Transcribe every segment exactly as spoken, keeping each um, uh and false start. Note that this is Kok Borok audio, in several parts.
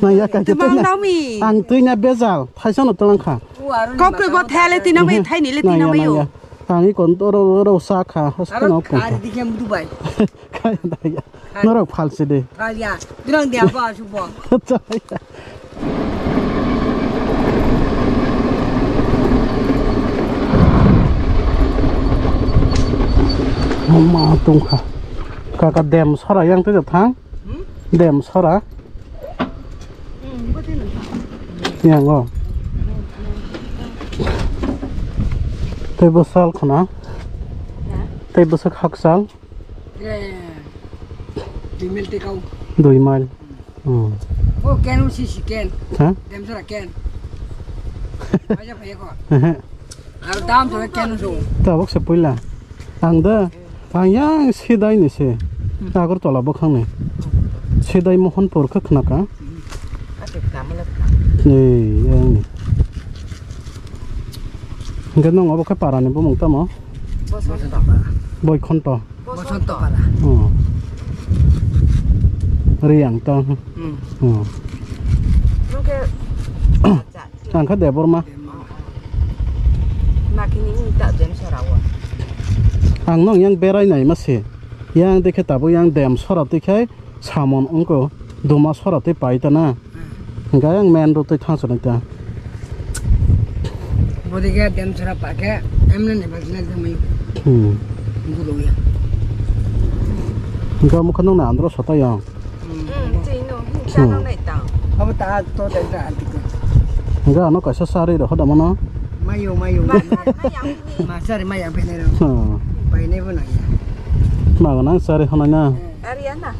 Nang ya kaki Twi mang twi na. Nami. Ang twi na bejal, thaisa no tlang kha. Kok koi bo thale twi na bai, thai ni le twi na bai yo. Nang ya, nang ya. Ang i kon to ro ro sa kha, hos Aro ko no ko. Ari dikhe mudu bai. Kaya da ya. Norok phalse de. Kaya. Dirang dia ba su bo. Chaya. Mama tungkha. Kaka dem sora yang twi thang. Hmm? Dem sora. Hmm, bo twi no. Yang o. Tei bwsal khna. Ya. Tei bwswk hakchal. Dui mile tei kau. Dui mile. Hmm. Oh, ken si si ken. Ha? Dem sora ken. Aja phaye ko. Ehe. Ar dam sora ken so. Tabuk se puila. Ang da, ang yang sidai ni se. Agartala bwkhang ni. Sidai Mohanpur khe khna ka. Ate kna mala kna. Ei, yang ni. Hingke nong obo khe para ni bumung tamo? Bosonto. Boikhonto. Bosonto para. Oh. Riyang to. Hmm. Oh. Nung khe Ang khe Debbarma. Nakini ta dem sora o. Ang nong yang berai nai ma se. Yang dekhe tabuk yang dem sora twi khai samon wngko duma sora twi pai ta na. Hingke yang main road twi thang sanai ta. Bodi khe dem sora pa khe emne ne bagina jamai. Hmm. Gulo ya. Hingke mukha nong na andro sota yang. Hmm, chino, hmm, chano nai tang. Abo ta to dai da anti ko. Ga ano kaisa sari ro hoda mano. Mayo, mayo. Ma sari, ma yang pene ro. Hmm. Pai ne bo nang ya. Ma ga nang sari hona na. Ari ana.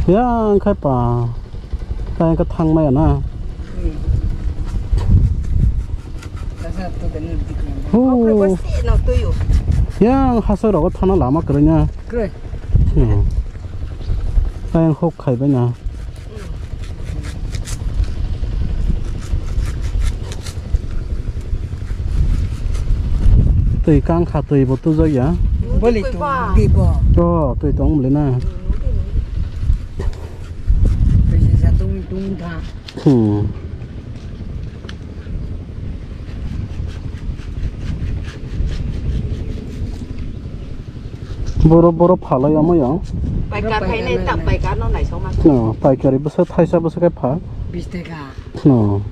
Ya, ang khai pa. Kai ka thang maya na. Hmm. Kasa to dai na dikna. Hu. Okra basi no tuyo. Ya, ang hasa ro thana lama krenya. Kre. Hmm. Ayang hok khai bai na. Twi kang kha, twi bo tujak ya. Boli twi tong ba. Di bo. Oh, twi tong bole na. Twi sa tung tung tha. Hmm. Boro, boro phalai omo yang. Paikar phainai ta, paikar no naisok ma. No, paikari bwswk thaisa bwswk khe pha. Bis taka. No.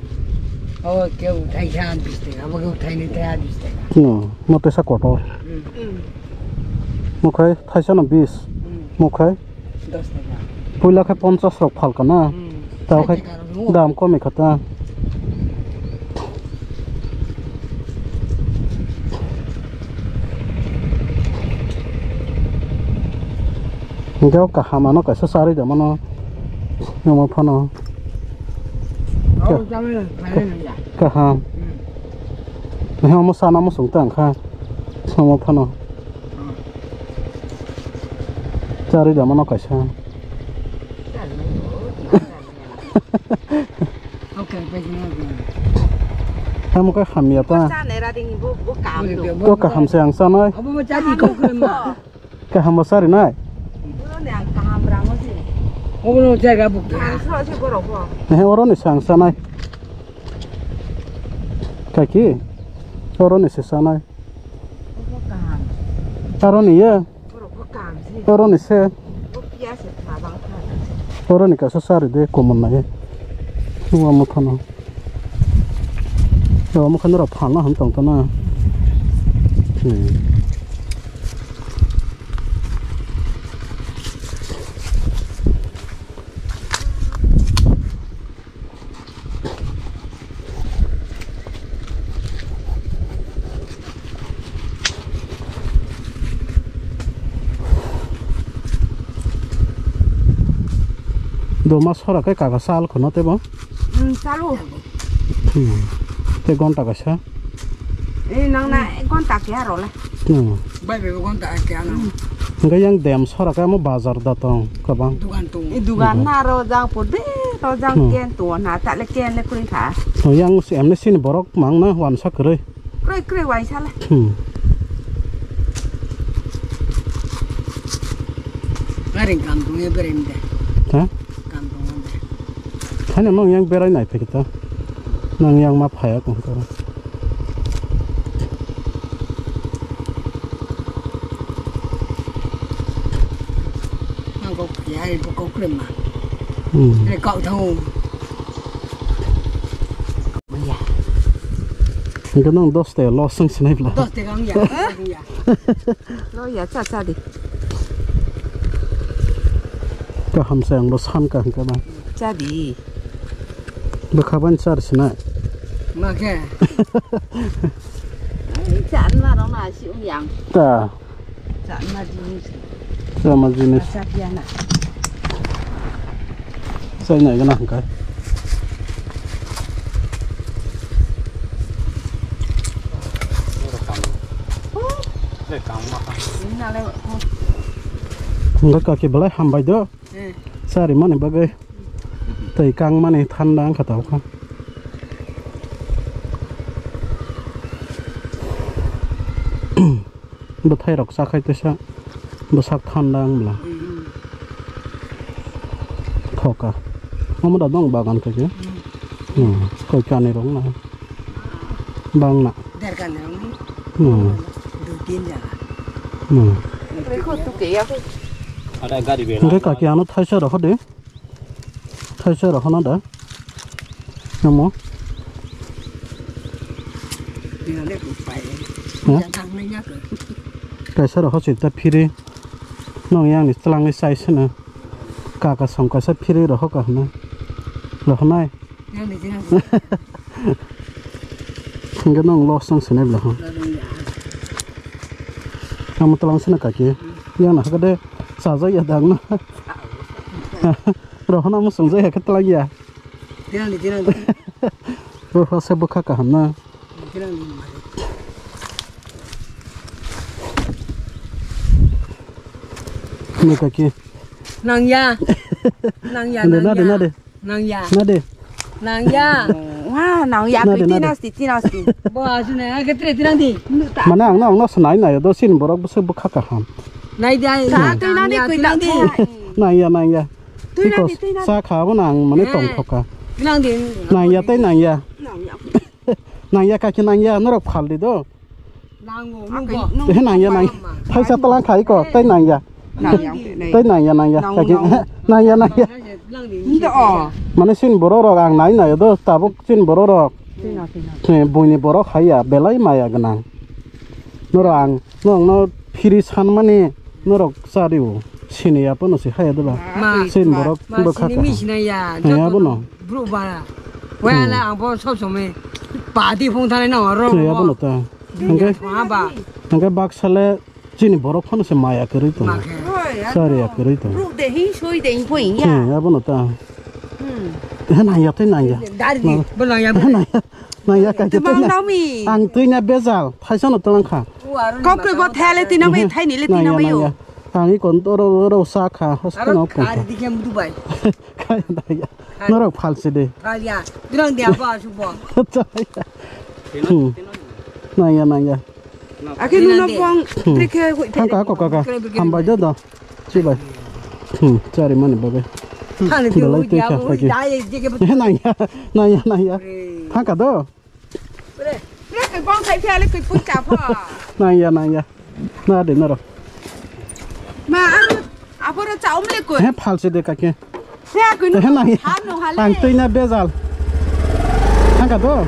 O keu thaisa bis taka, abo keu thainwi thaya bis taka. No, mo tesa kotor. Hmm. Mukhai thaisa no bis. Hmm. Mukhai. Dos taka. Puila khe ponchas rok phalka na? Hmm. Tao khe sait taka rok nw. Dam komi kha ta. Hingke o kaham ano kaisa charwi da mano. Omo phano. Oh, ka-, charwi da, ka-, charwi da. Kaham. Hmm. He omo sana mo sung tang kha. Omo phano. Hmm. Charwi da mano kaisa. Oke, pwisa na. Amo khe hamya ta. Chanai ra ding bo, bo kaham do. Bo kaham se ang chanai. Abo mo chaji ko kre ma. Kaham bo charinai. Bo ne ang kaham rang o se. Obo no chaga bo. Ang so se borok bo. He, oro ni se ang chanai. Kaki? Oro ni se chanai. Obo kaham. Aro ni ye. Borok bo kaham se. Oro ni se. Bo piya se tha bang tha se. Oro ni kaisa sari de common nai. Wa mo thano. Wa mo khano ro phano han tong tana. Hmm. Doma sora khe kaka sal khono tebo? Hmm, salo. Hmm. Tei gonta kaisa? Eh, nang na ek gonta khe aro le. Hmm. Bai bai gonta khe ano. Hingke yang dem sora khe amo bazar da tong kwbang. Dugan tong. Eh, dugan na aro jang pur de, ro jang ken to na ta le ken le kuri kha. Oh, yang si emne sini borok mang na wansa kwrwi. Kwrwi kwrwi waisa le. Hmm. Aring kam tong e berem de. Ha? Kam tong de. Haino nwng yang berai nai phai khe ta. Nwng yang ma phaiya kung khe. Ang kok ya, bo kok krema. Hmm. Re kok thong. Ya. Hingke nwng dos te loss wng sinai bla. Dos te ang ya. Ang ya. Lo ya, cha, cha di. Kaham se ang bo san ka hingke ba. Cha di. Bwkha bai char sinai. Ma khe? Ai, chan ma rok na si ung yang. Ta. Chan ma jinis. Chan ma jinis. Asa piana. Sai nai gana hingkai. Hingke kaki belai hambai do. Hmm. Sari mani bagwi. Twi kang mani thanda wngkha tabukha. Bwthai rok chakhai tesa bwsak thanda wng bwla. Hmm. Thoka. Omo da dong bagan khe. Hmm. Hmm. Koi kani rok na. Bang na. Der kani rok ni. Hmm. Dui tin jaga. Hmm. Rekho tu ke ya. Ada gari bela. Hingke kaki ano thaisa rok hode. Thaisa rok hana da. Namo. Tina le ku pai. Ha? Yang thang nai nya ko. Thaisa rok hosi ta phiri. Nong yang ni tlang ni sai sene. Kaka song kaisa phiri rok hoka hana. Rok hanai. Yang ni jina. Hingke nong loss nang sene bela ho. Yang ni ya. Ang tlang sene kaki. Yang na hakade sajak ya dang na. Rohona mo swngjak ya khe twlang ya. Tinang di, tinang di. Rohasa bwkha kaham na. Tinang di, mari. Ni kaki. Nang ya. Nang ya, nang ya. Nade, nade. Nang ya. Nade. Nang ya. Wah, nang ya, nade, nade. Tinasti, tinasti. Bo asune, ake tre tinang di. Mane ang na, ang na sanai na, do sin borok bwswk bwkha kaham. Nai di, ai. Sa, nang ya, tinang di. Nang ya, nang ya. Twi na di, twi na di. Sa kha bo nang mane tong thoka. Nang di. Nang ya tei nang ya. Nang ya. Nang ya kaki nang ya norok phal di do. Nang o, nang o. He nang ya nang. Thaisa talang khai ko tei nang ya. Nang ya. Tei nang ya nang ya kaki. Nang ya nang ya. Nang di. Ndo o. Mane sin borok rok ang nai nai do tabuk sin borok rok. Twi na, twi na. Buini borok hai ya belai maya gwnang. Norok ang Nwng no phiri sanmani norok chario sini ya pono se haya dula. Ma, sin borok ma, bwkha sini kaham. Mi sinai ya, haya joto bono. Bru bara. Wala ang bo sob somoi pati phung thani na oro. Haya bono ta. Hingke, haba. Hingke baksale chini borok phano se maya kwrwi tongo. Ma khe. Chari ya kwrwi tongo. Bru de hin soi de hin poi ya. Haya bono ta. Hmm. Nang ya tei nang ya. Dari di, bo nang ya. Nang ya. Nang ya kaki twi na. Ang twi na bejal, thaisa no tlang kha. Kok koi bo thele twi na bai, thai ni le twi na bai yo. Ang i kon to ro ro sa kha, hosta no kha. Ari di kem Dubai. Kaya nang ya. Norok phalse de. Kaya, dirang dia ba su bo. Nang ya, nang ya. Akhe nuna buang trik khe hui. Thang ka ko kaka. Hambai do do. Chibai. Hmm, chari mani bagwi. Belai twi kha kaki. Nang ya, nang ya, nang ya. Thang ka do. Bre, bre, koi bong khai phia le koi pui cha pho. Nang ya, nang ya. Na de noro. Ma, ang, aporo cha um le koi. He phalse de kaki. He koi no. He nang ya. Ha no ha le. Ang twi na bejal. Thang ka do.